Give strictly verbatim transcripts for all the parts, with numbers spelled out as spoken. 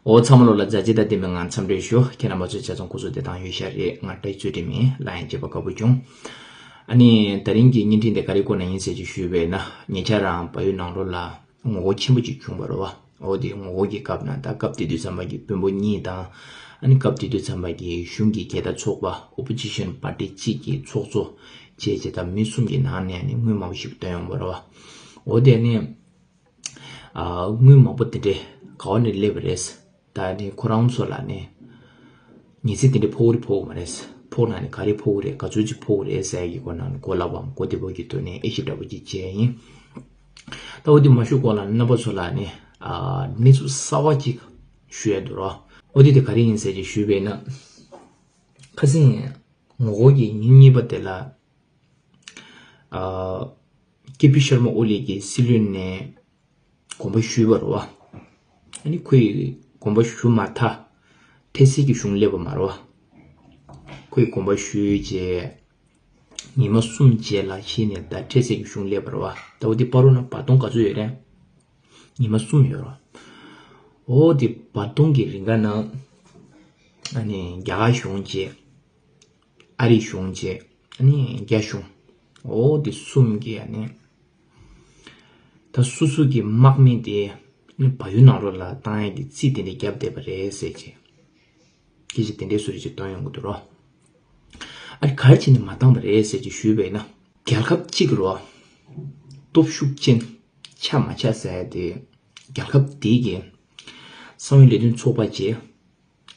འོ་ཚང་མ་ལོ་ལ་མཛའ་བརྩེ་དང་ལྡན་པའི་ངང་འཚམས་འདྲི་ཞུ། ཁྱེད་རྣམ་པ་ཚོས་ཆ་ཚང་སྐུ་གཟུགས་བདེ་ཐང་ཡོད་ཤག་རེད། ང་བཀྲ་ཤིས་ཚུལ་ཁྲིམས་ཡིན། ལ་ཡང་བྱེད་པ་དགའ་པོ་བྱུང་། ཨ་ནི་དེ་རིང་གི་བརྙན་འཕྲིན་དེ་ག་རེ་སྐོར་ན་ཡིན་ཟེར་གྱི་ཞུས་པས་ན། ཉེ་ཆར་རང་བལ་ཡུལ་ནང་ལོགས་ལ་ངོ་རྒོལ་ཆེན་པོ་ཅིག་བྱུང་བ་རེད་བ། འོ་དེ་ངོ་རྒོལ་གྱི་སྐབས་ན་ད་སྐབས་དེ་དུས་ཙམ་པ་གི་དཔོན་པོ་གཉིས་དང་། ཨ་ནི་སྐབས་དེ་དུས་ཙམ་པ་གི་གཞུང་གི་རྒྱལ་དར་ཚོགས་པ་ཨོ་པོ་ཟི་ཤན་པར་ཊི་གཅིག་གི་ཚོགས་གཙོ་བྱས་བྱས་ད་མི་གསུམ་གྱི་ནང་ནས་ནི་དངུལ་མང་པོ་ཞིག་བཏོན་ཡོང་བ་རེད་བ། འོ་དེ་ནི། ཨ། དངུལ་མང་པོ་དེ་འདྲས་ག་བ་ནས་སླེབས་པ་རེད། ད་ནི་ཁོ་རང་ཚོ་ལ་ནི་ཉི་ཚེ་དེ་འདྲས་ཕོག་རེད་ཕོག་མ་རེད། ཕོག་ན་ནི་ག་རེ་ཕོག་རེད། ག་ཚོད་ཅིག་ཕོག་རེད་ཟེར་ཡ་གི་སྐོར་ནང་གོ་ལབ་བམ་གོ་བདེ་པོ་གི་ཐོག་ནས་དབྱེ་ཞིབ་འདྲ་པོ་ཅིག་བྱས་ཡིན། ད་འོ་དེ་མ་ཞུ་གོང་ལ་རྣམ་པ་ཚོ་ལ་ནི་ཨ་གནས་ཚུལ་གསར་བ་ཅིག་ཞུ་ཡ་འདུག་རོ། འོ་དེ་དེ་ག་རེ་ཡིན་ཟེར་ཅིག་ཞུས་པས་ན། ཁ་སང་ངོ་རྒོལ་གྱི་ཉིན་གཉིས་པ་དེ་ལ། ཨ། ཀེ་པི་ཤར་མ་ཨོ་ལི་གིས་སྲིད་བློན་ནས་དགོངས་པ་ཞུས་པ་རེད་བ། ཨ་ནི་ཁོས་དགོངས་པ་ཞུ་མ་ཐག་འཕྲལ་སེལ་གྱི་གཞུང་སླེབས་པ་མ་རེད་བ། ཁོས་དགོངས་པ་ཞུས་རྗེས་ཉི་མ་གསུམ་རྗེས་ལ་གཞི་ནས་ད་འཕྲལ་སེལ་གྱི་གཞུང་སླེབས་པ་རེད་བ། ད་འོ་དེ་བར་དུ་ན་བར་སྟོང་ག་ཚོད་ཡོད་རེད། ཉི་མ་གསུམ་ཡོད་རེད་བ། འོ་དེ་བར་སྟོང་གི་རིང་ག་ན་ཨ་ནི་རྒྱ་གར་གཞུང་བྱས། ཨ་རིའི་གཞུང་བྱས། ཨ་ནི་རྒྱ་གཞུང་། འོ་དེ་གསུམ་གྱིས་ཨ་ནི། ད་སོ་སོ་གི་དམག་མི་དེ་ནི་བལ་ཡུལ་ནང་ལོགས་ལ་བཏང་ཡས་ཀྱི་རྩིས་དེ་འདྲ་བརྒྱབ་བསྡད་པ་རེད་ཟེར་གྱི། སྐད་ཆ་དེ་འདྲའི་བཟོ་འདྲ་ཅིག་བཏོན་ཡོང་གི་འདུག་རོ། ཨ་ནི་ག་རེ་བྱས་ནས་མ་བཏང་པ་རེད་ཟེར་གྱི་ཞུས་པས་ན། རྒྱལ་ཁབ་གཅིག་རོ། སྟོབས་ཤུགས་ཅན་ཆགས་མ་ཆགས་ཟེར་ཡ་དེ། རྒྱལ་ཁབ་དེ་གི་གསང་བའི་ལས་དོན་ཚོགས་པ་བྱས།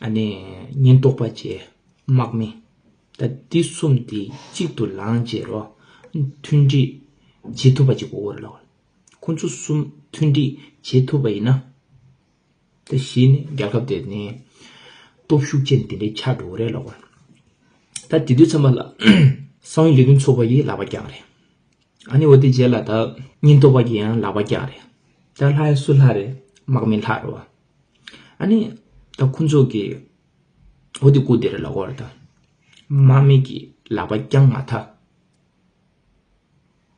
ཨ་ནི་ཉེན་རྟོག་པ་བྱས། དམག་མི། ད་འདི་གསུམ་དེ་གཅིག་ཏུ་ལངས་བྱས་རོ། མཐུན་སྒྲིལ་བྱེད་ཐུབ་པ་ཅིག་དགོས་ཀྱི་རེད་ལགས། ཁོང་ཚོ་གསུམ་མཐུན་སྒྲིལ་བྱེད་ཐུབ་པ་ཡིན་ན། ད་གཞི་ནས་རྒྱལ་ཁབ་དེ་ནི་སྟོབས་ཤུགས་ཅན་དེ་འདྲའི་ཆགས་འགྲོ་གི་རེད་ལགས། ད་དེ་དུས་ཚང་མ་ལ་གསང་བའི་ལས་དོན་ཚོགས་པ་ཡིས་ལག་པ་བརྐྱངས་རེད། ཨ་ནི་འོ་དེ་རྗེས་ལ་ད་ཉེན་རྟོག་པ་གིས་ཡང་ལག་པ་བརྐྱངས་རེད། ད་ལྷག་ཡ་སུ་ལྷག་རེད། དམག་མི་ལྷག་རེད་བ། ཨ་ནི་ད་ཁོང་ཚོ་གིས་འོ་དེ་སྐུ་དེ་རེད་ལབ་དགོས་རེད་ད། དམག་མི་གིས་ལག་པ་བརྐྱངས་མ་ཐག་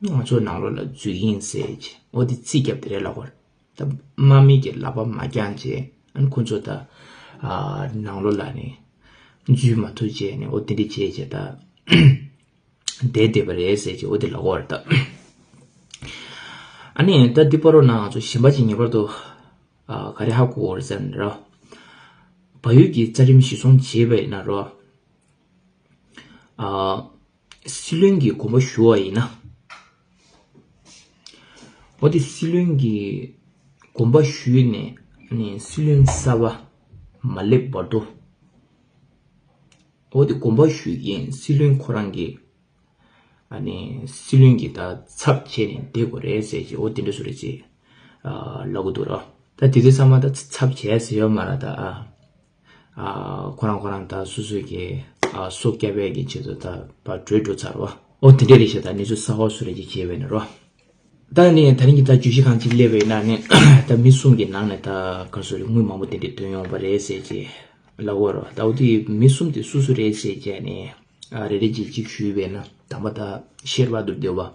ང་ཚོ་ནང་ལོགས་ལ་འཛུལ་གྱི་ཡིན་ཟེར་གྱི་འོ་དེ་རྩིས་བརྒྱབ་དེ་རེད་ལབ་དགོས་རེད། ད་དམག་མི་གིས་ལག་པ་མ་བརྐྱངས་བྱས་ཨ་ནི་ཁོང་ཚོ་ད་ཨ་ནང་ལོགས་ལ་ནི་འཛུལ་མ་ཐུབ་བྱས་ནི་འོ་དེ་འདྲ་བྱས་བྱས་ད། བསྡད་བསྡད་པ་རེད་ཟེར་གྱི་འོ་དེ་ལབ་དགོས་རེད་ད། ཨ་ནི་ད་འདི་བར་དུ་ན་ང་ཚོ་གཞན་པ་ཅིག་ངེས་པར་དུ་ཨ་ག་རེ་ཧ་གོ་དགོས་རེད་ཟེར་ན་རོ། བལ་ཡུལ་གྱི་རྩ་ཁྲིམས་གཞིར་བཟུང་བྱས་པ་ཡིན་ན་རོ། ཨ་སྲིད་བློན་གྱིས་དགོངས་པ་ཞུ་བ་ཡིན་ན། འོ་དེ་སྲིད་བློན་གྱིས་དགོངས་པ་ཞུས་ནས་ཨ་ནི་སྲིད་བློན་གསར་པ་མ་སླེབས་བར་དུ། འོ་དེ་དགོངས་པ་ཞུས་ཀྱིན་སྲིད་བློན་ཁོ་རང་གིས་ཨ་ནི་སྲིད་བློན་གྱི་ད་ཚབ་བྱས་ནས་བསྡད་དགོས་རེད་ཟེར་གྱི་འོ་དེ་འདྲ་བཟོ་འདྲ་ཅིག་ཨ་ལབ་ཀྱི་འདུག་རོ། ད་དེ་དུས་ཚང་མ་ད་ཚབ་བྱས་ཟེར་ཡོད་མ་རེད་ད། ཨ་ཨ་ཁོ་རང་ཁོ་རང་ད་སོ་སོ་གི་ཨ་སྲོག་སྐྱབས་ཡས་ཀྱི་ཆེད་དུ་ད་ཕར་བྲོས་འགྲོ་ཚར་བ། འོ་དེ་འདྲས་རེད་ཤག་ད་གནས་ཚུལ་གསར་བ་བཟོ་འདྲ་ཅིག་བྱས་པས་ན་རོ། ད་ནི་ད་རིང་གི་ད་བརྗོད་གཞི་གང་ཅིག་སླེབས་པ་ཡིན་ན་ནི་ད་མི་གསུམ་གྱི་ནང་ནས་ད་ག་རེ་ཟེར་དགོས་རེད། དངུལ་མང་པོ་དེ་འདྲས་བཏོན་ཡོང་པ་རེད་ཟེར་གྱི་ལབ་དགོས་རེད། ད་འོ་དེ་མི་གསུམ་དེ་སུ་སུ་རེད་ཟེར་གྱི་ནི་ཨ་རེ་རེ་གཅིག་གཅིག་ཞུས་པས་ན། དང་པོ་ད་ཤེར་བྷ་དུར་དེའུ་བ།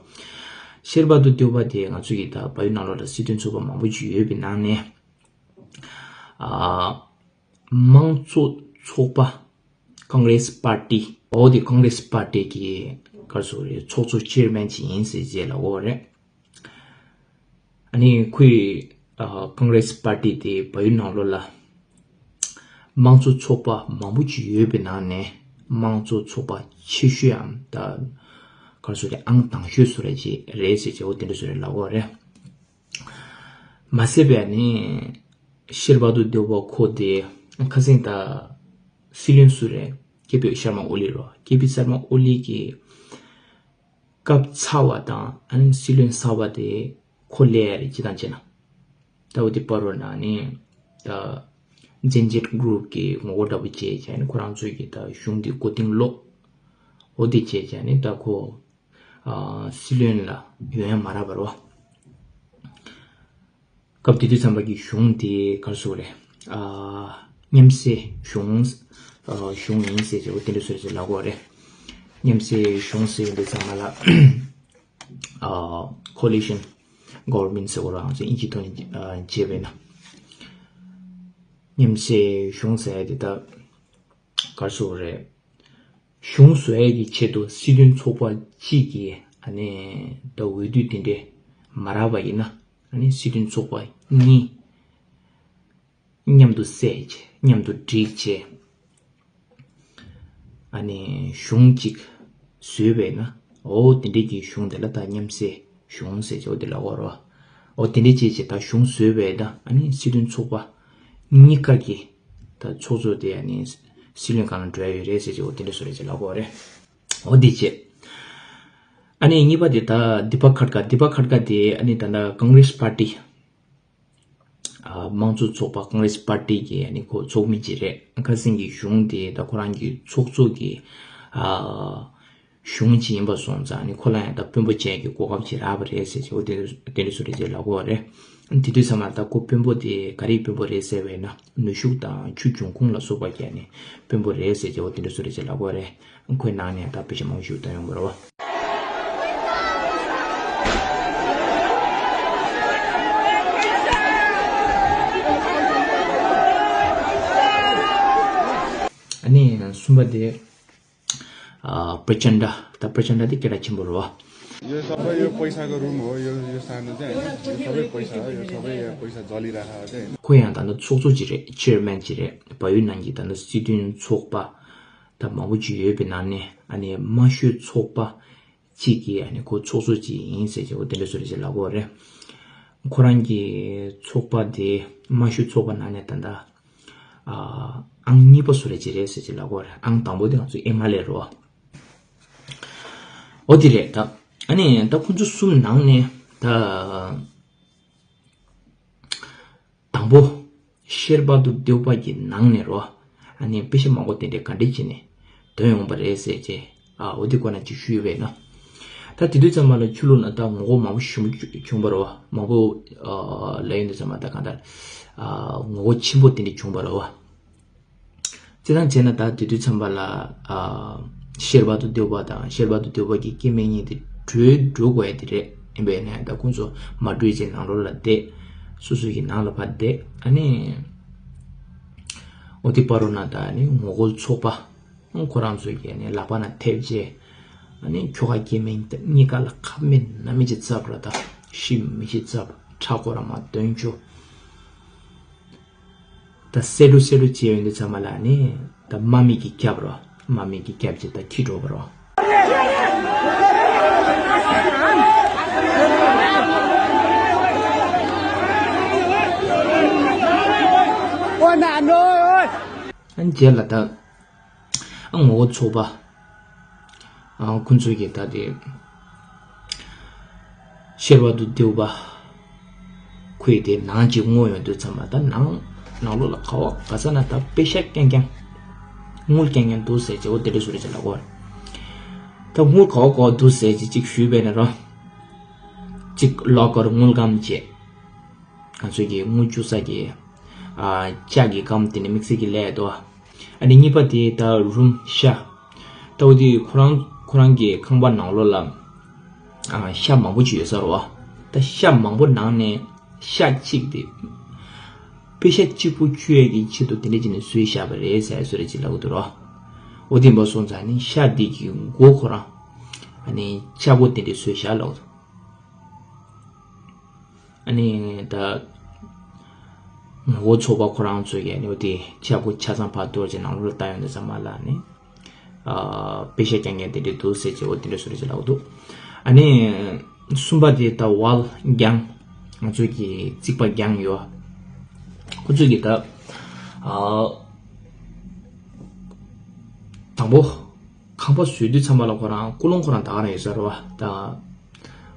ཤེར་བྷ་དུར་དེའུ་བ་དེ་ང་ཚོ་གི་ད་བལ་ཡུལ་ནང་ལོགས་ལ་སྲིད་དོན་ཚོགས་པ་མང་པོ་ཅིག་ཡོད་པའི་ནང་ནས་ཨ་དམངས་གཙོ་ཚོགས་པ། ཀོང་རེས་པར་ཏི། འོ་དེ་ཀོང་རེས་པར་ཏི་གི་ག་རེ་ཟེར་དགོས་རེད། ཚོགས་གཙོ་ཅེར་མེན་ཅིག་ཡིན་ཟེར་བྱས་ལབ་ཀྱི་ཡོད་རེད། ཨ་ནི་ཁོས་ཨ་ཀོང་རེས་པར་ཏི་དེ་བལ་ཡུལ་ནང་ལོགས་ལ་དམངས་གཙོ་ཚོགས་པ་མང་པོ་ཅིག་ཡོད་པའི་ནང་ནས་དམངས་གཙོ་ཚོགས་པ་ཆེ་ཤོས་འམ་ད་ག་རེ་ཟེར་དགོས་རེད། ཨང་དང་ཤོས་བཟོ་འདྲ་ཅིག་རེད་ཟེར་བྱས་འོ་དེ་འདྲ་བཟོ་འདྲ་ལབ་ཀྱི་ཡོད་རེད། མ་ཟད་པའི་ནི་ཤེར་བྷ་དུར་དེའུ་བ་ཁོ་དེ་ཁ་སང་ད་སྲིད་བློན་སུ་རེད། ཀེ་པི་ཤར་མ་ཨོ་ལི་རོ། ཀེ་པི་ཤར་མ་ཨོ་ལི་གི་སྐབས་ཚར་བ་དང་ཨ་ནི་སྲིད་བློན་གསར་བ་དེ་ཁོ་སླེབས་ཡ་རེད། སྤྱིར་བཏང་བྱས་ན་ད་འོ་དེ་བར་དུ་ན་ནི་ད་ཛེན་ཛེད་གུ་རུབ་ཀྱི་ངོ་རྒོལ་འདྲ་པོ་བྱས་བྱས་ནི་ཁོ་རང་ཚོས་ཀྱི་ད་གཞུང་དེ་མགོ་རྟིང་སློག་འོ་དེ་བྱས་བྱས་ནི་ད་ཁོ་ཨ་སྲིད་བློན་ལ་ཡོང་ཡ་མ་རག་པ་རེད་བ། སྐབས་དེ་དུས་ཙམ་པ་གི་གཞུང་དེ་ག་རེ་ཟེར་དགོས་རེད། ཨ་མཉམ་བསྲེས་གཞུང་ཨ་གཞུང་ཡིན་ཟེར་བྱས་འོ་དེ་འདྲ་བཟོ་འདྲ་ཅིག་ལབ་ཀྱི་ཡོད་རེད། མཉམ་བསྲེས་གཞུང་ཟེར་དུས་ཙམ་པ་ལ་ཨ་ཁོ་ལི་ཤན་གྷོ་ཝར་མེན་ཊི་ཟེར་དགོས་རེད། ང་ཚོ་དབྱིན་ཇིའི་ཐོག་ནས་ཨ་བྱས་པས་ན། མཉམ་བསྲེས་གཞུང་ཟེར་ཡ་དེ་ད་ག་རེ་ཟེར་དགོས་རེད། གཞུང་བཟོ་ཡ་གི་ཆེད་དུ་སྲིད་དོན་ཚོགས་པ་གཅིག་གིས་ཨ་ནི་ད་འོས་བསྡུ་དེ་འདྲས་མ་རག་པ་ཡིན་ན། ཨ་ནི་སྲིད་དོན་ཚོགས་པ་གཉིས་མཉམ་དུ་བསྲེས་བྱས། མཉམ་དུ་སྒྲིག་བྱས། ཨ་ནི་གཞུང་གཅིག་བཟོས་པས་ན། འོ་དེ་འདྲས་ཀྱི་གཞུང་དེ་ལ་ད་མཉམ་བསྲེས་གཞུང་ཟེར་བྱས་འོ་དེ་ལབ་ཀྱི་ཡོད་རེད་བ། འོ་དེ་འདྲས་བྱས་བྱས་ད་གཞུང་བཟོས་པས་ད་ཨ་ནི་སྲིད་དོན་ཚོགས་པ་གཉིས་ཀ་གི་ད་ཚོགས་གཙོ་དེ་ཨ་ནི་སྲིད་བློན་སྒང་ལ་འགྲོ་ཡ་ཡོད་རེད་ཟེར་བྱས་འོ་དེ་འདྲས་བཟོ་རེད་ཅེས་ལབ་ཀྱི་ཡོད་རེད། འོ་དེ་བྱས། ཨ་ནི་གཉིས་པ་དེ་ད་དི་པ་ཁ་ཏཀ། དི་པ་ཁ་ཏཀ་དེ་ཨ་ནི་ད་ལྟ་ཀོང་རེས་པར་ཏི། ཨ། དམངས་གཙོ་ཚོགས་པ་ཀོང་རེས་པར་ཏི་གི་ཨ་ནི་ཁོ་ཚོགས་མི་ཅིག་རེད། ཁ་སང་གི་གཞུང་དེ་ད་ཁོ་རང་གི་ཚོགས་གཙོ་གི་ཨ། གཞུང་ཅིག་ཡིན་པ་སོང་ཙང་ཨ་ནི་ཁོ་ལ་ཡང་ད་དཔོན་པོ་བྱས་ཀྱི་གོ་སྐབས་ཅིག་རག་པ་རེད་ཟེར་བྱས་འོ་དེ་དེ་འདྲ་བཟོ་རེད་ཅེས་ལབ་ཀྱི་ཡོད་རེད། དེ་དུས་ཙམ་པ་ད་ཁོ་དཔོན་པོ་དེ་ག་རེའི་དཔོན་པོ་རེད་ཟེར་བས་ན་ནུས་ཤུགས་དང་ཆུ་འབྱུང་ཁུངས་ལ་སོགས་པ་གི་ཨ་ནི་དཔོན་པོ་རེད་ཟེར་བྱས་འོ་དེ་འདྲ་བཟོ་རེད་ཅེས་ལབ་ཀྱི་ཡོད་རེད། ཁོའི་ནང་ནས་ད་དཔེ་ཆ་མང་པོ་ཞིག་བཏོན་ཡོང་གི་རེད་བ། ཨ་ནི་གསུམ་པ་དེ་ཨ། པྲ་ཅན་ཌ། ད་པྲ་ཅན་ཌ་དེ་སྐད་གྲགས་ཆེན་པོ་རེད་བ། यो सबै यो पैसाको रुम हो। यो यो सानो चाहिँ होइन, यो सबै पैसा हो। यो सबै यो पैसा जलिरहेको छ चाहिँ होइन। ཁོ་ཡང་ད་ནི་ཚོགས་གཙོ་ཅིག་རེད། ཆེར་མེན་ཅིག་རེད། བལ་ཡུལ་ནང་གི་ད་ནི་སྲིད་དོན་ཚོགས་པ་ད་མང་པོ་ཅིག་ཡོད་པའི་ནང་ནས་ཨ་ནི་དམར་ཤོག་ཚོགས་པ་གཅིག་གི་ཨ་ནི་ཁོ་ཚོགས་གཙོ་ཅིག་ཡིན་ཟེར་བྱས་འོ་དེ་འདྲ་བཟོ་རེད་ཅེས་ལབ་ཀྱི་ཡོད་རེད། ཁོ་རང་གི་ཚོགས་པ་དེ་དམར་ཤོག་ཚོགས་པ་ནང་ནས་ད་ལྟ་ཨ། ཨང་གཉིས་པ་བཟོ་འདྲ་ཅིག་རེད་ཟེར་ཅིག་ལབ་ཀྱི་ཡོད་རེད། ཨང་དང་པོ་དེ་ང་ཚོ་ཨེམ་ཨར་ལེ་རེད་བ། འོ་དེ་རེད་ད། ཨ་ནི་ད་ཁོ་ཚོ་གསུམ་ནང་ནས་ད་དང་པོ་ཤེར་བྷ་དུར་དེའུ་བ་གི་ནང་ནས་རེད་བ། ཨ་ནི་དཔེ་ཆ་མང་པོ་དེ་འདྲས་ག་འདྲས་བྱས་ནས་འདོན་ཡོང་པ་རེད་ཟེར་བྱས། ཨ། འོ་དེ་སྐོར་ན་ཅིག་ཞུས་པས་ན། ད་དེ་དུས་ཙམ་པ་ལ་ཆོས་ལུགས་ནང་ད་ངོ་རྒོལ་མང་པོ་ཞིག་བྱུང་བ་རེད་བ། མང་པོ་ཨ། ལབ་ཡོང་དུས་ཙམ་པ་ད་གང་ལྟར་ཨ། ངོ་རྒོལ་ཆེན་པོ་དེ་འདྲ་བྱུང་བ་རེད་བ། སྤྱིར་བཏང་བྱས་ན་ད་དེ་དུས་ཙམ་པ་ལ་ཨ། ཤེར་བྷ་དུར་དེའུ་བ་དང་ཤེར་བྷ་དུར་དེའུ་བ་གི་སྐྱེ་དམན་གཉིས་དེ་བྲོས་འགྲོ་དགོས་ཡ་དེ་རེད། ཡིན་པས་ན་ད་ཁོང་ཚོ་མ་བྲོས་བྱས་ནང་ལོགས་ལ་བསྡད། སོ་སོ་གི་ནང་ལ་ཕར་བསྡད། ཨ་ནི་འོ་དེ་བར་དུ་ན་ད་ཨ་ནི་ངོ་རྒོལ་ཚོགས་པ་ཁོ་རང་ཚོ་གིས་ཨ་ནི་ལག་པ་ན་ཐེབས་བྱས། ཨ་ནི་ཁྱོ་ག་སྐྱེ་དམན་གཉིས་ཀ་ལ་ཁ་མེད་སྣ་མེད་ཅིག་བཙབ་ར། ད་ཤི་མི་ཤི་བཙབ། ཁྲག་ཁོ་རང་མར་བཏོན་བཅུག་ད་སེ་འགྲོ་སེ་འགྲོ་བྱས་ཡོང་དུས་ཙམ་པ་ལ་ནི་ད་དམག་མི་གིས་བརྒྱབ་ར། དམག་མི་གིས་བརྒྱབ་བྱས་ད་འཁྱིད་འགྲོ་བ་ར། ཨ་རྗེས་ལ་ད་ཨ་ངོ་རྒོལ་ཚོགས་པ་ཨ་ཁོང་ཚོ་གིས་ད་དེ་ཤེར་བྷ་དུར་དེའུ་བ་ཁོས་དེ་ནང་ཅིག་སྔོག་ཡོང་དུས་ཙམ་པ་ད་ནང་ནང་ལོགས་ལ་ག་བ་ག་ས་ན་ད་པེ་ཤ་རྐྱང་རྐྱང་དངུལ་རྐྱང་རྐྱང་འདུག་ཟེར་བྱས་འོ་དེ་འདྲ་བཟོ་འདྲ་ཅིག་ལབ་ཀྱི་ཡོད་རེད། ད་དངུལ་ག་བ་ག་བ་འདུག་ཟེར་བྱས་ཅིག་ཞུས་པས་ན་ར། གཅིག་ལོ་ཀར་དངུལ་སྒམ་བྱས། ང་ཚོ་གི་དངུལ་བཅུག་ས་གི་ཨ་ལྕགས་ཀྱི་སྒམ་དེ་ནི་དམིགས་བསལ་གྱི་ལས་དོ། ཨ་ནི་གཉིས་པ་དེ་ད་རུམ་ཤ། ད་འོ་དེ་ཁོ་རང་ཁོ་རང་གི་ཁང་པ་ནང་ལོགས་ལ་ཨ་ཤ་མང་པོ་ཅིག་ཡོད་ས་རེད་བ། ད་ཤ་མང་པོ་ནང་ནས་ཤ་གཅིག་དེ་པེ་ཤ་གཅིག་པུ་བཅུག་ཡས་ཀྱི་ཆེད་དུ་དེ་འདྲ་བྱས་ནས་བཟོས་བཞག་པ་རེད་ཟེར་བཟོ་འདྲ་ཅིག་ལབ་ཀྱི་འདུག་ར། འོ་དེ་འབའ་སོང་ཙང་ནི་ཤ་འདི་གི་མགོ་ཁོ་རང་ཨ་ནི་ལྕགས་པོ་དེ་འདྲ་བཟོས་བཞག་ལབ་ཀྱི་འདུག་ཨ་ནི་ད་ངོ་རྒོལ་ཚོགས་པ་ཁོ་རང་ཚོ་གིས་ཨ་ནི་འོ་དེ་ལྕགས་པོ་ཆ་ཚང་ཕར་གཏོར་བྱས་ནང་ལོགས་ལ་བཏང་ཡོང་དུས་ཙམ་པ་ལ་ཨ་ནི་ཨ་པེ་ཤ་རྐྱང་རྐྱང་དེ་འདྲ་འདུག་ཟེར་བྱས་འོ་དེ་འདྲ་བཟོ་འདྲ་ཅིག་ལབ་ཀྱི་འདུག་ཨ་ནི་གསུམ་པ་དེ་ད་ཝལ་གྱང་། ང་ཚོ་གི་རྩིག་པ་གྱང་ཡོད། ཁོ་ཚོ་གིས་ད་ཨ་དང་པོ་ཁང་པ་བཟོས་དུས་ཙམ་པ་ལ་ཁོ་རང་ཀུན་སློང་ཁོ་རང་ད་ག་རང་ཡོད་ས་རེད་བ། ད་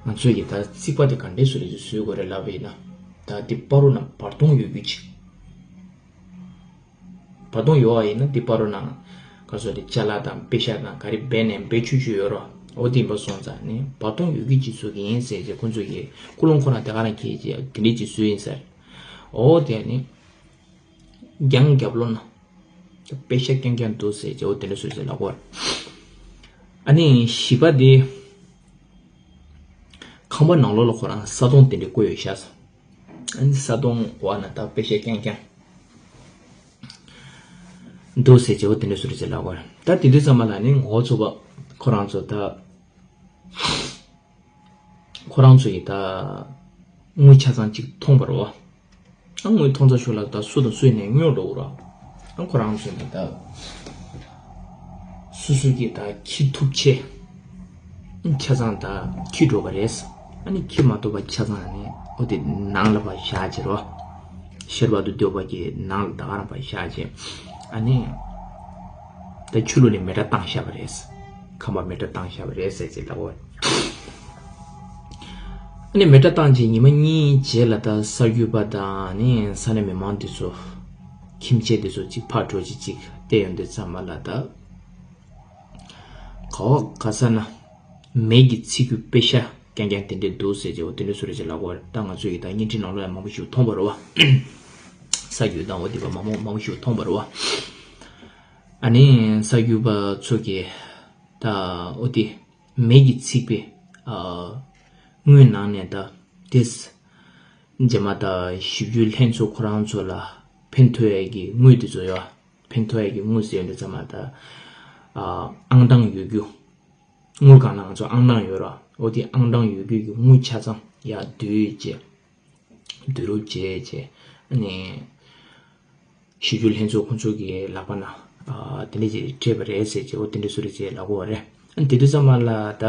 ང་ཚོས་ཀྱི་ད་རྩིག་པ་དེ་ག་འདྲས་བཟོ་རེད་བཟོ་དགོས་རེད་ལབ་པ་ཡིན་ན། ད་དེ་བར་དུ་ན་བར་སྟོང་ཡོད་རྒྱུ་ཅིག་བར་སྟོང་ཡོད་པ་ཡིན་ན་དེ་བར་དུ་ན་ག་ཚོད་རེད། ཅ་ལག་དང་པེ་ཤ་དང་ག་རེ་འབད་ནས་འབད་ཆོག་ཆོག་ཡོད་རེད་བ། འོ་དེ་ཡིན་པ་སོང་ཙང་ནི་བར་སྟོང་ཡོད་རྒྱུ་ཅིག་བཟོ་གི་ཡིན་ཟེར་བྱས་ཁོ་ཚོས་ཀྱི་ཀུན་སློང་ཁོ་རང་དེ་ག་རང་འཁྱེར་བྱས་དེ་འདྲས་ཅིག་བཟོས་ཡིན་ཟེར། འོ་དེ་ནི་གྱང་རྒྱབ་ལོགས་ན། དཔེ་ཤ་རྐྱང་རྐྱང་འདུག་ཟེར་བྱས་འོ་དེ་འདྲ་བཟོས་ཟེར་ལབ་ཀྱི་ཡོད་རེད། ཨ་ནི་བཞི་པ་དེ། ཁང་པ་ནང་ལོགས་ལ་ཁོ་རང་ས་དོང་དེ་འདྲ་བརྐོས་ཡོད་ཤག་ཨ་ནི་ས་དོང་འོག་ན་ད་དཔེ་ཤ་རྐྱང་རྐྱང་ འདུག་ཟེར་བྱས་འོ་དེ་འདྲ་སུ་རེད་ཟེར་ལབ་དགོས་རེད། ད་དེ་དུས་ཙམ་པ་ལ་ནི་ངོ་ཚོ་བ་ཁོ་རང་ཚོ་ད་ཁོ་རང་ཚོ་ཡི་ད་དངུལ་ཆ་ཚང་གཅིག་མཐོང་བ་རེད་བ། ཨ་དངུལ་མཐོང་ཚ་ཤོས་ལ་ད་སུ་དང་སུ་ནས་ཉོ་འགྲོ་གི་རེད། ཨ་ཁོ་རང་ཚོ་ནས་ད་སུ་སུ་གིས་ད་ཁྱི་ཐུབ་ཆེ་ཆ་ཚང་ད་ཁྱི་འགྲོ་བ་རེད། ཨ་ནི་ཁྱི་མ་ཐུབ་པ་ཆ་ཚང་ནི་འོ་དེ་ནང་ལ་བ་བཞག་བྱེད་རོ། ཤེར་བ་དུ་སྡོད་པ་གི་ནང་ལ་ད་ག་རང་བ་བཞག་བྱེད། ཨ་ནི་ད་ཆུ་ལུ་ནས་མེ་སྲེག་བཏང་བཞག་པ་རེད། ཁམས་པ་མེ་སྲེག་བཏང་བཞག་པ་རེད་ཟེར་ཅེས་ལབ་དགོས། ཨ་ནི་མེ་སྲེག་བཏང་རྗེས་ཉི་མ་གཉིས་རྗེས་ལ་ད་གསར་འགྱུར་པ་དང་ནི་ས་གནས་མི་མང་འདི་ཚོ་ཁྱིམ་ཆས་འདི་ཚོ་གཅིག་ཕར་འགྲོ་གཅིག་གཅིག་བལྟས་ཡོང་དུས་ཙམ་པ་ལ་ད་ག་བ་ག་ས་ན་མེ་གི་ཚིག་གུ་དཔེ་ཤ་རྐྱང་རྐྱང་དེ་འདྲས་འདུག་ཟེར་རྗེས་འོ་དེ་འདྲས་སུ་རེད་ཅེས་ལབ་དགོས། ད་ང་ཚོ་ཡི་ད་བརྙན་འཕྲིན་ནང་ལོགས་ཡང་མང་པོ་ཞིག་མཐོང་བ་རེད་བ། གསར་འགྱུར་དང་འོ་དེ་བ་མང་པོ་མང་པོ་ཞིག་མཐོང་བ་རེད་བ། ཨ་ནི་གསར་འགྱུར་པ་ཚོ་གིས་ད་འོ་དེ་མེ་གི་ཚིག་པའི་ཨ་དངུལ་ནང་ནས་ད་དེས་རྗེས་མ་ད་ཞིབ་འཇུག་ལྷན་ཚོགས་ཁོ་རང་ཚོ་ལ་ཕན་ཐོགས་ཡས་ཀྱི་དངུལ་དེ་ཚོ་ཡོད། ཕན་ཐོགས་ཡས་ཀྱི་དངུལ་ཟེར་ཡོང་དུས་ཙམ་པ་ད་ཨ་ཨང་གྲངས་ཡོད་རྒྱུ། དངུལ་སྒང་ལ་ང་ཚོ་ཨང་གྲངས་ཡོད་ར། འོ་དེ་ཨང་གྲངས་ཡོད་རྒྱུ་གི་དངུལ་ཆ་ཚང་ཡར་བསྡུས་བྱས། བསྡུ་རུབ་བྱས་བྱས་ཨ་ནི་ཞིབ་འཇུག་ལྷན་ཚོགས་ཁོང་ཚོ་གི་ལག་པ་ན་ཨ་དེ་འདྲ་ཅིག་སྤྲད་པ་རེད་ཟེར་བྱས། འོ་དེ་འདྲ་སུ་རེད་ཅེས་ལབ་དགོས་པ་རེད། ཨ་ནི་དེ་དུས་ཙམ་པ་ལ་ད་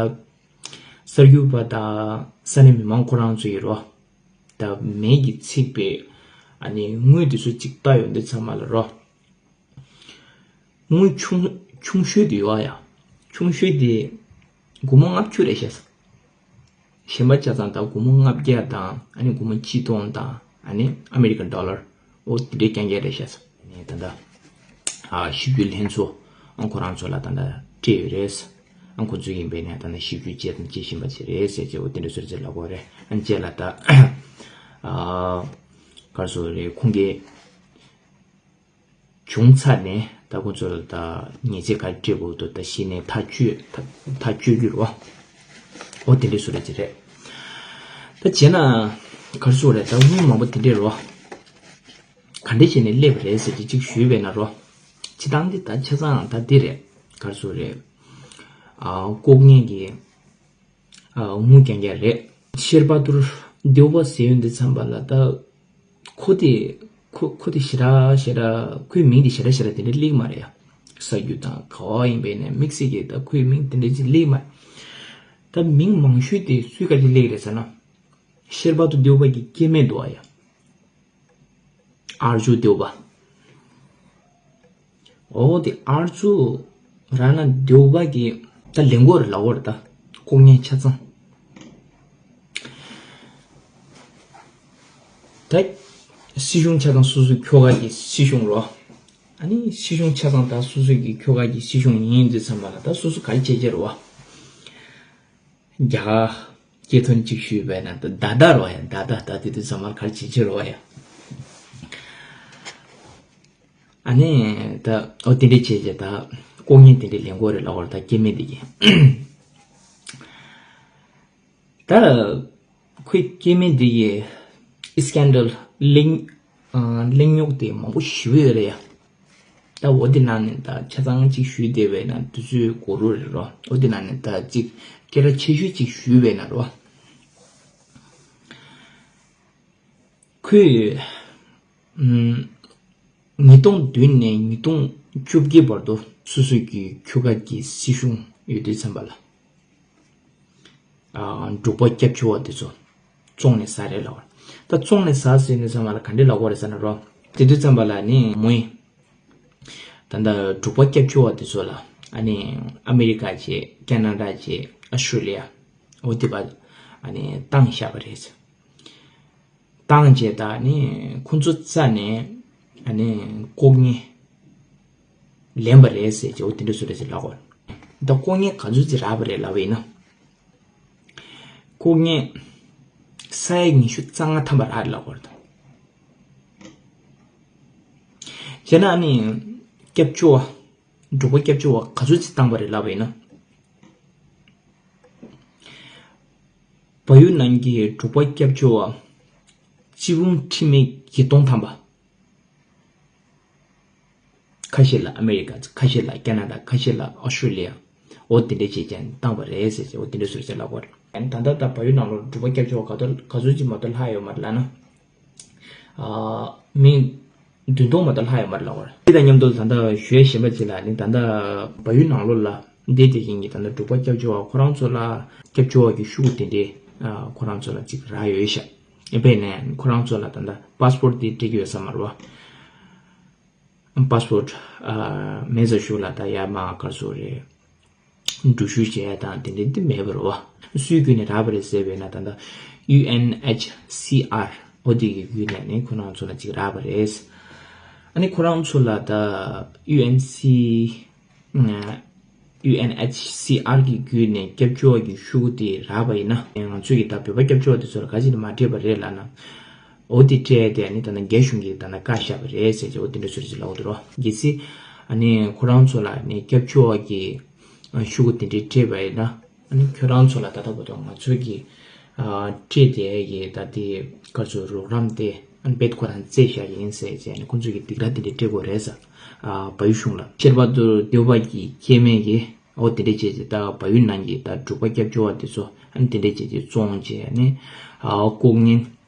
གསར་འགྱུར་པ་དང་ས་གནས་མི་མང་ཁོ་རང་ཚོ་ཡིན་རོ། ད་མེ་གི་ཚིག་པའི་ཨ་ནི་དངུལ་དེ་ཚོ་གཅིག་བལྟ་ཡོང་དུས་ཙམ་པ་ལ་རོ། དངུལ་ཆུང་ཆུང་ཤོས་དེ་ཡོད་ཨ་ཡ། ཆུང་ཤོས་དེ་སྒོར་མོ་ལྔ་བཅུ་རེད་ཤག་གཞན་པ་ཆ་ཚང་ད་སྒོར་མོ་ལྔ་བརྒྱ་དང་ཨ་ནི་སྒོར་མོ་ཆིག་སྟོང་དང་ཨ་ནི་ཨ་མེ་རི་ཀན་ཌོ་ལར་འོ་དེ་འདྲའི་རྐྱང་རྐྱང་རེད་ཤག་ཨ་ནི་ད་ལྟ་ཨ་ཞིབ་འཇུག་ལྷན་ཚོགས་ཨང་ཁོ་རང་ཚོ་ལ་ད་ལྟ་སྤྲད་ཡོད་རེད། ཨང་ཁོ་ཚོ་ཡིན་པས་ནས་ད་ལྟ་ཞིབ་འཇུག་བྱས་དང་བྱེད་བཞིན་པ་ཅིག་རེད་ཟེར་བྱས་འོ་དེ་འདྲ་ཟུར་ཟེར་ལབ་དགོས་རེད། ཨ་ནི་རྗེས་ལ་ད་ཨ་ག་རེ་ཟེར་རེད། ཁོང་གིས་བྱུང་ཚར་ནས་ད་ཁོང་ཚོ་ལ་ད་ཉེས་ཆད་ག་རེ་སྤྲད་དགོས་འདུག་ད་གཞི་ནས་ཐག་གཅོད་ཐག་གཅོད་རྒྱུ་རེད་བ། འོ་དེ་འདྲའི་བཟོ་འདྲ་ཅིག་རེད། ད་བྱས་ན་ག་རེ་ཟེར་རེད། ད་དངུལ་མང་པོ་དེ་འདྲས་རེད་བ། ག་འདྲས་བྱས་ནས་སླེབས་པ་རེད་ཟེར་གྱི་གཅིག་ཞུས་པས་ན་རོ། སྤྱི་བཏང་འདི་ད་ཆ་ཚང་ད་འདི་རེད། ག་རེ་ཟེར་རེད། ཨ་ལྐོག་རྔན་གྱི་ཨ་དངུལ་རྐྱང་རྐྱང་རེད། ཤེར་པ་ཏུར་ལྡེའུ་བ་ཟེར་ཡོང་དུས་ཙམ་པ་ལ་ད་ཁོ་དེ་ཁོ་ཁོ་དེ་ཞེ་དྲག་ཞེ་དྲག་ཁོའི་མིང་དེ་ཞེ་དྲག་ཞེ་དྲག་དེ་འདྲ་སླེབས་མ་རེད་ཡ། གསར་འགྱུར་དང་ག་བ་ཡིན་པས་ནས་དམིགས་བསལ་གྱི་ད་ཁོའི་མིང་དེ་འདྲ་ཅིག་སླེབས་མ་རེད། ད་མིང་མང་ཤོས་དེ་སུའི་ག་རེ་སླེབས་རེད་ཟེར་ན། ཤེར་པ་ཏུར་ལྡེའུ་བ་གི་སྐྱེ་དམན་འདུག་ཨ་ཡ། ཨར་ཇུ་ལྡེའུ་བ། འོ་དེ་ཨར་ཇུ་ར་ན་ལྡེའུ་བ་གི་ད་ལས་འགོ་རེད་ལབ་དགོས་རེད། ད་ལྐོག་རྔན་ཆ་ཚང་ད་སྲིད་གཞུང་ཆ་ཚང་སོ་སོའི་ཁྱོ་ག་གི་སྲིད་གཞུང་རོ། ཨ་ནི་སྲིད་གཞུང་ཆ་ཚང་ད་སོ་སོའི་གི་ཁྱོ་ག་གི་སྲིད་གཞུང་ཡིན་དུས་ཙམ་པ་ལ་ད་སོ་སོ་ག་རེ་བྱེད་ཀྱི་རེད་བ། རྒྱ་གར་སྐད་ཐོན་གཅིག་ཞུས་པས་ན་ད་ད་ད་རོ་ཡ། ད་ད་ད་དེ་དུས་ཙམ་པར་ག་རེ་བྱེད་ཀྱི་རོ་ཡ། ཨ་ནི་ད་ཨོ་དེ་འདྲས་བྱས་བྱས་ད་ལྐོག་རྔན་དེ་འདྲས་ལེན་དགོས་རེད་ལབ་པར་ད་སྐྱེ་དམན་དེ་གིས་ད་ཁོའི་སྐྱེ་དམན་དེ་གིས་ཨི་སི་ཀན་ཌལ་གླེང་ཨ་གླེང་རྙོག་དེ་མང་པོ་ཞེ་པོ་ཡོད་རེད་ཡ། ད་འོ་དེ་ནང་ནས་ད་ཆ་ཚང་གཅིག་ཞུས་བསྡད་པས་ན་དུས་ཚོད་འགོར་རོ་རེད་རོ། འོ་དེ་ནང་ནས་ད་གཅིག་སྐད་གྲགས་ཆེ་ཤོས་གཅིག་ཞུས་པས་ན་རོ། ཁོས་ཨམ་ཉིས་སྟོང་བདུན་ནས་ཉིས་སྟོང་བཅོ་བརྒྱད་བར་དུ་སོ་སོ་གི་ཁྱོ་ག་གི་སྲིད་གཞུང་ཡོད་དུས་ཙམ་པ་ལ། ཨ་འབྲུག་པ་སྐྱབས་བཅོལ་བ་དེ་ཚོ་བཙོང་ནས་ཟ་རེད་ལབ་པ། ད་བཙོང་ནས་ཟ་ཟེར་ནས་ཚང་མ་ལ་ག་འདྲས་ལབ་དགོས་རེད་ཟེར་ན་རོ། དེ་དུས་ཙམ་པ་ལ་ནི་མོ་ཡིས་ད་ལྟ་འབྲུག་པ་སྐྱབས་བཅོལ་བ་དེ་ཚོ་ལ་ཨ་ནི་ཨ་མེ་རི་ཀ་བྱས། ཀེ་ན་ཌ་བྱས། ཨ་སི་ཊྲེ་ལི་ཡ་འོ་དེ་པ་ཨ་ནི་བཏང་བཞག་པ་རེད། བཏང་བྱས་ད་ནི་ཁོ་ཚོ་རྩ་ནས་ཨ་ནི་ལྐོག་རྔན་ལེན་པ་རེད་ཟེར་བྱས་འོ་དེ་འདྲ་བཟོ་རེད་ཟེར་ལབ་དགོས། ད་ལྐོག་རྔན་ག་ཚོད་ཅིག་རག་པ་རེད་ལབ་པ་ཡིན་ན། ལྐོག་རྔན་ས་ཡ་ཉི་ཤུ་རྩ་ལྔ་ཐམ་པ་རག་རེད་ལབ་དགོས་རེད་ད། བྱས་ན་ཨ་ནི་སྐྱབས་བཅོལ་བ། འབྲུག་པ་སྐྱབས་བཅོལ་བ་ག་ཚོད་ཅིག་བཏང་པ་རེད་ལབ་པ་ཡིན་ན། བལ་ཡུལ་ནང་གི་འབྲུག་པ་སྐྱབས་བཅོལ་བ་སྤྱི་འབུམ་ཁྲི་མེད་བརྒྱད་སྟོང་ཐམ་པ། ཁ་ཤས་ལ་ཨ་མེ་རི་ཀ། ཁ་ཤས་ལ་ཁ་ན་ཌ། ཁ་ཤས་ལ་ཨོ་སི་ཊྲེ་ལི་ཡ། འོ་དེ་འདྲས་བྱས་ཀྱང་བཏང་བ་རེད་ཟེར་ཅིག་འོ་དེ་འདྲས་ཟུར་ཟེར་ལབ་པ་རེད། ད་ལྟ་ད་བལ་ཡུལ་ནང་ལོགས་འབྲུག་པ་སྐྱབས་བཅོལ་བ་ག་ཚོད་ག་ཚོད་ཅིག་མ་གཏོགས་ལྷག་ཡོད་མ་རེད་ལབ་ན། ཨ། མི་བདུན་སྟོང་མ་གཏོགས་ལྷག་ཡོད་མ་རེད་ལབ་པ་རེད། དེ་དང་མཉམ་དུ་ད་ལྟ་ཞུ་ཡས་གཞན་པ་ཅིག་ལ་ནི། ད་ལྟ་བལ་ཡུལ་ནང་ལོགས་ལ་བསྡད་བསྡད་མཁན་གྱི་ད་ལྟ་འབྲུག་པ་སྐྱབས་བཅོལ་བ་ཁོ་རང་ཚོ་ལ་སྐྱབས་བཅོལ་བ་གི་ཤོག་གུ་དེ་འདྲས། ཨ། ཁོ་རང་ཚོ་ལ་ཅིག་རག་ཡོད་ཤག་དཔེར་ན་ཁོ་རང་ཚོ་ལ་ད་ལྟ་པ་སི་པོར་ཊི་དེ་སྤྲད་ཀྱི་ཡོད་ས་མ་རེད་པ། པ་སི་པོར་ཊི་ཨ་མེད་ས་ཤོག་ལ་ད་ཡར་མར་ག་རེ་ཟེར་དགོས་རེད། འགྲུལ་བཞུད་བྱས་དང་དེ་འདྲས་དེ་མེད་པ་རེད་པ། སུའི་བརྒྱུད་ནས་རག་པ་རེད་ཟེར་བས་ན། ད་ལྟ་ཡུ་ཨེན་ཨེཆ་སི་ཨར་འོ་དེ་གི་བརྒྱུད་ནས་ནི་ཁོ་རང་ཚོ་ལ་ཅིག་རག་པ་རེད། ཨ་ནི་ཁོ་རང་ཚོ་ལ་ད་ཡུ་ཨེན་སི་ཡུ་ཨེན་ཨེཆ་སི་ཨར་གི་བརྒྱུད་ནས་སྐྱབས་བཅོལ་བ་གི་ཤོག་གུ་དེ་རག་པ་ཡིན་ན། ང་ཚོས་ཀྱི་ད་བོད་པ་སྐྱབས་བཅོལ་བ་དེ་ཚོ་ལ་ག་ཅིག་ལ་མ་སྤྲད་པ་རེད་ལབ་ན། འོ་དེ་སྤྲད་དེ་ནི་ད་ནི་རྒྱ་གཞུང་གིས་ད་ནི་བཀག་བཞག་པ་རེད་ཟེར་ཅིག་འོ་དེ་འདྲ་ཟུར་ཅིག་ལབ་འདུག་རོ། གལ་སྲིད་ཨ་ནི་ཁོ་རང་ཚོ་ལ་ནི་སྐྱབས་བཅོལ་བ་གི་ཤོག་གུ་དེ་འདྲ་སྤྲད་པ་ཡིན་ན། ཨ་ནི་ཁྱོད་རང་ཚོ་ལ་ད་ལྟ་བར་དུ་ང་ཚོས་ཀྱི་ཨ་སྤྲད་དེ་ཡི་ད་དེ་ག་ཚོད་རོགས་རམ་དེ་ཨ་ནི་རྦད་ཁོ་རང་བཙལ་བཞག་ཡིན་ཟེར་བྱས་ནས་ཁོ་ཚོས་ཀྱི་སྡིགས་ར་དེ་འདྲ་སྤྲད་དགོས་རེད་ཟེར། ཨ་བལ་ཡུལ་གཞུང་ལ། ཁྱད་པར་དུ་འདོད་པ་གི་སྐྱེ་དམན་གྱི་འོ་དེ་འདྲ་བྱས་ཏེ་ད་བལ་ཡུལ་ནང་གི་ད་འབྲུག་པ་སྐྱབས་བཅོལ་བ་དེ་ཚོ་ཨ་ནི་དེ་འདྲ་བྱས་ཏེ་བཙོང་བྱས་ནས། ཨ་ལྐོག་རྔན་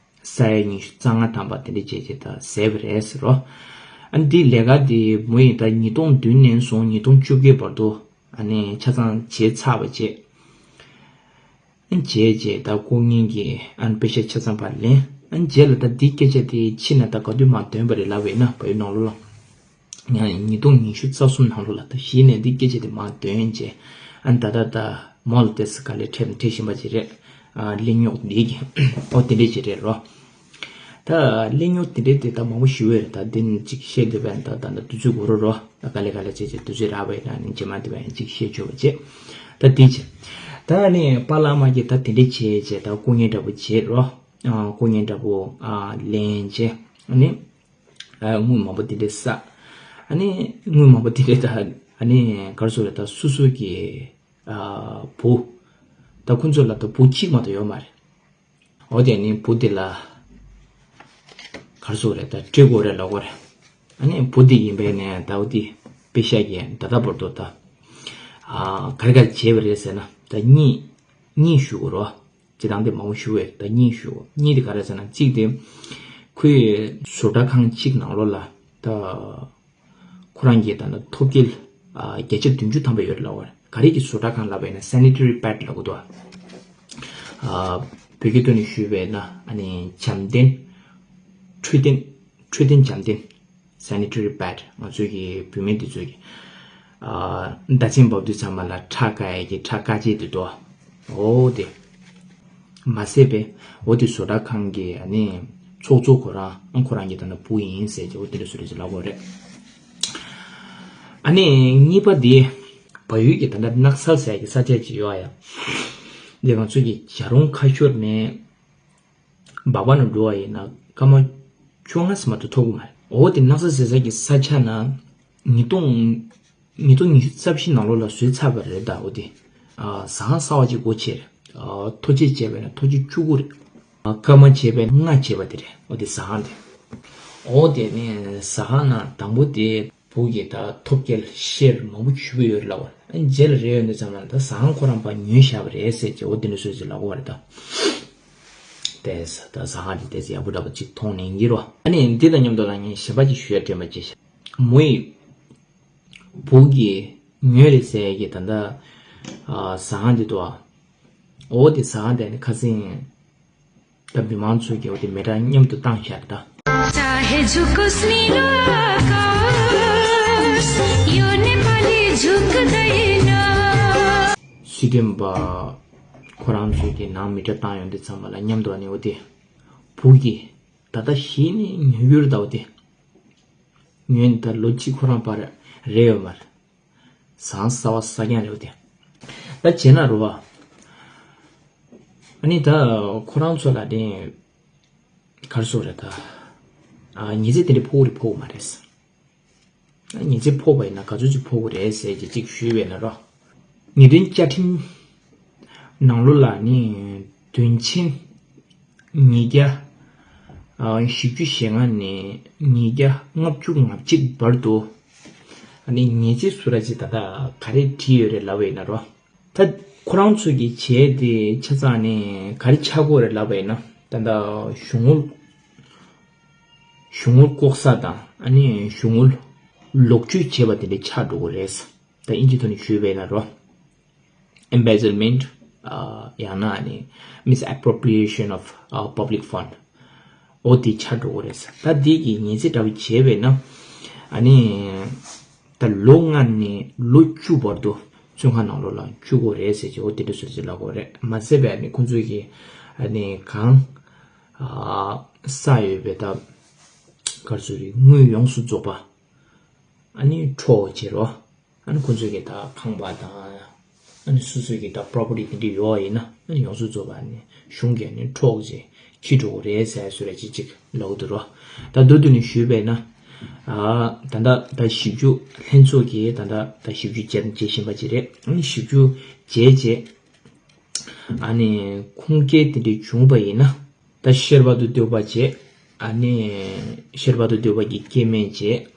ས་ཡ་ཉི་ཤུ་རྩ་ལྔ་ཐམ་པ་དེ་འདྲ་བྱས་བྱས་ད་བཟས་པ་རེད་ཟེར་རོ། ཨ་ནི་དེའི་ལས་ཀ་དེ་མོ་ཡིན་ད་ཉིས་སྟོང་བདུན་ནས་བཟུང་ཉིས་སྟོང་བཅོ་བརྒྱད་བར་དུ་ཨ་ནི་ཆ་ཚང་བྱས་ཚར་བ་བྱས། ཨ་ནི་བྱས་བྱས་ད་ལྐོག་རྔན་གྱི་ཨ་ནི་པེ་ཤ་ཆ་ཚང་ཕར་ལེན། ཨ་ནི་རྗེས་ལ་ད་འདི་སྐད་ཆ་དེ་ཕྱི་ནས་ད་ག་དུས་མར་འདོན་པ་རེད་ལབ་པ་ཡིན་ན། བལ་ཡུལ་ནང་ལོགས་ལ་ཡང་ཉིས་སྟོང་ཉི་ཤུ་རྩ་གསུམ་ནང་ལོགས་ལ་ད་གཞི་ནས་འདི་སྐད་ཆ་དེ་མར་འདོན་བྱས། ཨ་ནི་ད་ད་ད་མོ་ལ་ཏེས་ག་ལེ་འཕྲད་འཕྲད་བཞིན་པ་ཅིག་རེད། ཨ་གླེང་རྙོག་འདི་གི་ཨོ་དེ་འདྲས་ཅིག་རེད་རོ། ད་གླེང་རྙོག་དེ་འདྲས་དེ་ད་མང་པོ་ཞིག་ཡོད་རེད། ད་འདི་ནས་ཅིག་བཤད་འདོད་པ་ཡིན་ད་ད་ད་དུས་ཚོད་འགོར་རོ་རོ། ད་ག་ལེ་ག་ལེ་བྱས་བྱས་དུས་ཚོད་རག་པ་ཡིན་ན་ནི་རྗེས་མ་འདི་བ་ཡང་ཅིག་བཤད་ཆོག་པ་བྱས། ད་འདི་བྱས། ད་ནི་པཱ་ལགས་མ་གིས་ད་དེ་འདྲས་བྱས་བྱས་ད་ལྐོག་རྔན་འདྲ་པོ་བྱས་རོ། ཨ་ལྐོག་རྔན་འདྲ་པོ་ཨ་ལེན་བྱས། ཨ་ནི། ཨ་དངུལ་མང་པོ་དེ་འདྲས་བསགས། ཨ་ནི་དངུལ་མང་པོ་དེ་འདྲས་ད་ཨ་ནི་ག་རེ་ཟེར་དགོས་རེད། ད་སོ་སོ་གི་ཨ་བུ། ད་ཁོ་ཚོ་ལ་ད་བུ་གཅིག་མ་གཏོགས་ཡོད་མ་རེད། འོ་དེ་ནི་བུ་དེ་ལ་ག་རེ་ཟེར་དགོས་རེད། ད་སྤྲད་དགོས་རེད་ལབ་དགོས་རེད། ཨ་ནི་བུ་དེ་ཡིན་པས་ནས་ད་འོ་དེ་པེ་ཤ་གི་ད་ལྟ་བར་དུ་ད་ཨ་ག་རེ་ག་རེ་བྱས་པ་རེད་ཟེར་ན། ད་གཉིས་གཉིས་ཞུ་དགོས་རེད། སྤྱིར་བཏང་དེ་མང་པོ་ཞུ་བས་ད་གཉིས་ཞུ། གཉིས་དེ་ག་རེ་ཟེར་ན། གཅིག་དེ་ཁོའི་བཟོ་གྲྭ་ཁང་གཅིག་ནང་ལོགས་ལ་ད་ཁོ་རང་གི་ད་ནི་ཐོབ་སྐལ་ཨ་བརྒྱ་ཆ་བདུན་ཅུ་ཐམ་པ་ཡོད་རེད་ལབ་པ་རེད། ག་རེ་གི་བཟོ་གྲྭ་ཁང་ལབ་པ་ཡིན་ན་སེ་ནི་ཊ་རི་པེཌ་ལབ་དགོས་འདུག་ཨ་བོད་སྐད་ཐོག་ནས་ཞུས་པས་ན་ཨ་ནི་བྱམས་ལྡན། འཕྲོད་བསྟེན། འཕྲོད་བསྟེན་བྱམས་ལྡན། སེ་ནི་ཊ་རི་པེཌ། ང་ཚོའི་གི་བུད་མེད་འདི་ཚོའི་གི་ཨ་ཟླ་མཚན་བབས་དུས་ཚང་མ་ལ་ཁྲག་བཀག་ཡས་ཀྱི་ཁྲག་བཀག་ཅེས་འདི་འདུག་འོ་དེ་མ་ཟད་པས་འོ་དེ་བཟོ་གྲྭ་ཁང་གི་ཨ་ནི་ཚོགས་གཙོ་ཁོ་རང་ཨང་ཁོ་རང་གི་ད་ནི་བུ་ཡིན་ཟེར་གྱི་འོ་དེ་འདྲ་བཟོ་འདྲ་ཅིག་ལབ་དགོས་རེད། ཨ་ནི་གཉིས་པ་དེ་བལ་ཡུལ་གྱི་ད་ལྟ་ནགས་ཚལ་ཟེར་གྱི་ས་ཆ་ཅིག་ཡོད་ཡ། འདི་ང་ཚོའི་གི་བྱ་རུང་ཁ་ཤོར་ནས། སྦག་སྦག་ནང་འགྲོ་བ་ཡིན་ན་སྐར་མ་བཅོ་ལྔ་ཙམ་མ་གཏོགས་ཐོབ་ཀྱི་མ་རེད། འོ་དེ་ནགས་ཚལ་ཟེར་ས་གི་ས་ཆ་ན་ཉིས་སྟོང་ཉིས་སྟོང་ཉི་ཤུ་རྩ་བཞི་ནང་ལོགས་ལ་བཟོས་ཚར་བ་རེད། ད་འོ་དེ་ཨ་ཟ་ཁང་གསར་པ་ཅིག་སྒོ་ཕྱེ་རེད། ཨ་ཐོ་ཆས་བྱས་པས་ན་ཐོ་ཆས་བཅུ་དགུ་རེད། ཨ་སྐར་མ་བྱས་པས་ན་ལྔ་བྱས་པ་དེ་རེད། འོ་དེ་ཟ་ཁང་དེ། འོ་དེ་ནས་ཟ་ཁང་ནང་དང་པོ་དེ། བུ་གིས་ད་ཐོབ་སྐལ་ཤེར་མང་པོ་ཞུ་གི་ཡོད་རེད་ལབ་པ། རྗེས་ལ་རེ་ཡོད་འདི་ཙམ་ལ་ད་ཟ་ཁང་ཁོ་རང་ཕར་ཉོས་བཞག་པ་རེད་ཟེར་གྱི་འོ་དེ་འདྲ་བཟོས་ཟེར་ལབ་གོ་བ་རེད་ད། དེ་ད་ཟ་ཁང་དེ་དེ་ཡག་པོ་འདྲ་པོ་ཅིག་མཐོང་ནས་ཡིན་གྱི་རོ། ཨ་ནི་འདི་དང་མཉམ་དུ་ལ་ངས་གཞན་པ་ཅིག་ཞུ་ཡ་དྲན་པ་ཅིག་བྱས། མོ་ཡི་བུ་གིས་ཉོས་རེད་ཟེར་གྱི་ད་ལྟ་ཨ་ཟ་ཁང་འདི་འདུག་ཨ། འོ་དེ་ཟ་ཁང་དེ་ནི་ཁ་སང་། ད་མི་མང་ཚོས་ཀྱི་འོ་དེ་མེ་སྲེག་མཉམ་དུ་བཏང་བཞག་རེད་ད། चाहे झुको स्नीलो आकाश, यो नेपाली झुक्दैन। སྲིད་དོན་པ་ཁོ་རང་ཚོས་ཀྱི་ནང་མེ་སྲེག་བཏང་ཡོང་དུས་ཙམ་པ་ལ་མཉམ་དུ་ཨ་ནི་འོ་དེ་བུ་གིས་ད་ལྟ་གཞི་ནས་ཉོས་ཡོད་རེད་ད། འོ་དེ་ཉོས་ནས་ད་ལོ་གཅིག་ཁོ་རང་ཕར་རེད་ཡོད་མ་རེད། ཟ་ཁང་གསར་པ་གསར་རྐྱང་རེད་པ་དེ། ད་བྱས་ན་རེད་པ། ཨ་ནི་ད་ཁོ་རང་ཚོ་ལ་དེ་ག་རེ་ཟེར་དགོས་རེད་ད། ཨ་ཉི་ཚེ་དེ་འདྲ་ཕོག་རེད་ཕོག་མ་རེད། ཨ་ཉི་ཚེ་ཕོག་པ་ཡིན་ན་ག་ཚོད་ཅིག་ཕོག་གི་རེད་ཟེར་གྱི་ཅིག་ཞུས་པས་ན་རོ། ཉེས་དོན་བཅའ་ཁྲིམས་ནང་ལོགས་ལ་ནི་དོན་ཆེན་ཉིས་བརྒྱ་ཨ་བཞི་བཅུ་ཞེ་ལྔ་ནས་ཉིས་བརྒྱ་ལྔ་བཅུ་ང་གཅིག་བར་དུ་ ཨ་ནི་ངེས་ཚིག་སུ་ར་ཅིག་ད་ལྟ་ག་རེ་བྲིས་ཡོད་རེད་ལབ་པ་ཡིན་ན་རོ། ད་ཁོ་རང་ཚོ་གི་བྱས་དེ་ཆ་ཚང་ནས་ག་རེ་ཆགས་ཀྱི་ཡོད་རེད་ལབ་པ་ཡིན་ན། ད་ལྟ་གཞུང་དངུལ་གཞུང་དངུལ་ལྐོག་ཟ་དང་ཨ་ནི་གཞུང་དངུལ་ལོག་སྤྱོད་བྱས་པ་དེ་འདྲ་ཆགས་འགྲོ་གི་རེད། ད་ཨིན་ཇི་ཐོག་ནས་ཞུས་པ་ཡིན་ན་རོ། Embezzlement, ཨ་ཡང་ན་ཨ་ནི་misappropriation of, ཨ་public fund. འོ་དེ་ཆགས་འགྲོ་གི་རེད། ད་འདི་གི་ངེས་ཚིག་འདྲ་པོ་བྱས་པས་ན། ཨ་ནི་ད་ལོ་ལྔ་ནས་ལོ་བཅུ་བར་དུ་བཙོན་ཁང་ནང་ལོགས་ལ་བཅུག་དགོས་རེད་ཟེར་གྱི། འོ་དེ་འདྲ་བཟོ་ཟེར་ལབ་དགོས་རེད། མ་ཟད་པའི་ཨ་ནི་ཁོང་ཚོས་ཀྱི་ཨ་ནི་གང་ཨ་བསགས་ཡོད་པའི་ད་ག་རེ་ཟེར་དགོས་རེད། དངུལ་ཡོངས་སུ་རྫོགས་པ་ཨ་ནི་འཕྲོག་བྱེད་རོགས། ཨ་ནི་ཁོང་ཚོས་ཀྱི་ད་ཁང་པ་དང་། ཨ་ནི་སོ་སོའི་གི་ད་property དེ་འདྲ་ཡོད་ཡིན་ན། ཨ་ནི་ཡོངས་སུ་རྫོགས་པ་ཨ་ནི་གཞུང་གིས་ཨ་ནི་འཕྲོག་བྱས་ཁྱེར་འགྲོ་གི་རེད་ཟེར་བཟོ་འདྲ་ཅིག་ཅིག་ལབ་ཀྱི་འདུག་རོ། ད་མདོར་བསྡུས་ནས་ཞུས་པས་ན། ཨ་ད་ལྟ་ད་ཞིབ་འཇུག་ལྷན་ཚོགས་ཀྱིས་ད་ལྟ་ད་ཞིབ་འཇུག་བྱས་བྱེད་བཞིན་པ་ཅིག་རེད། ཨ་ནི་ཞིབ་འཇུག་བྱས་རྗེས་ཨ་ནི་ཁུངས་སྐྱེལ་དེ་འདྲ་བྱུང་པ་ཡིན་ན། ད་ཤེར་པ་དུ་འདོད་པ་བྱས། ཨ་ནི་ཤེར་པ་དུ་འདོད་པ་གི་སྐྱེ་དམན་བྱས།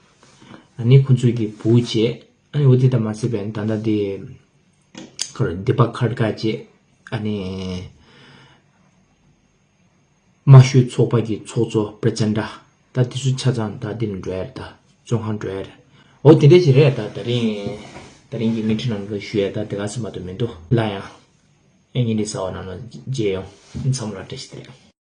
ཨ་ནི་ཁོང་ཚོའི་གི་བུ་བྱས། ཨ་ནི་འོ་དེ་ད་མ་ཟད་པའི་ད་ལྟ་དེ་ཁར་དི་པ་ཁར་ཀ་བྱས། ཨ་ནི་དམར་ཤོག་ཚོགས་པ་གི་ཚོགས་གཙོ་པྲ་ཙན་དྲ། ད་དེ་ཚོ་ཆ་ཚང་ད་དེ་ནས་འགྲོ་ཡ་རེད། ད་བཙོན་ཁང་འགྲོ་ཡ་རེད། འོ་དེ་འདྲ་ཞིག་རེད། ད་ད་རིང་ད་རིང་གི་བརྙན་འཕྲིན་ནང་ལ་ཞུ་ཡ་ད་དེ་ག་ཚོད་མ་གཏོགས་མི་འདུག་ལ་ཡང་། ཨེ་ཉིན་འདི་གསར་བ་ནང་ལ་མཇལ་ཡོང་། ཚང་མ་ལ་བཀྲ་ཤིས་བདེ་ལེགས།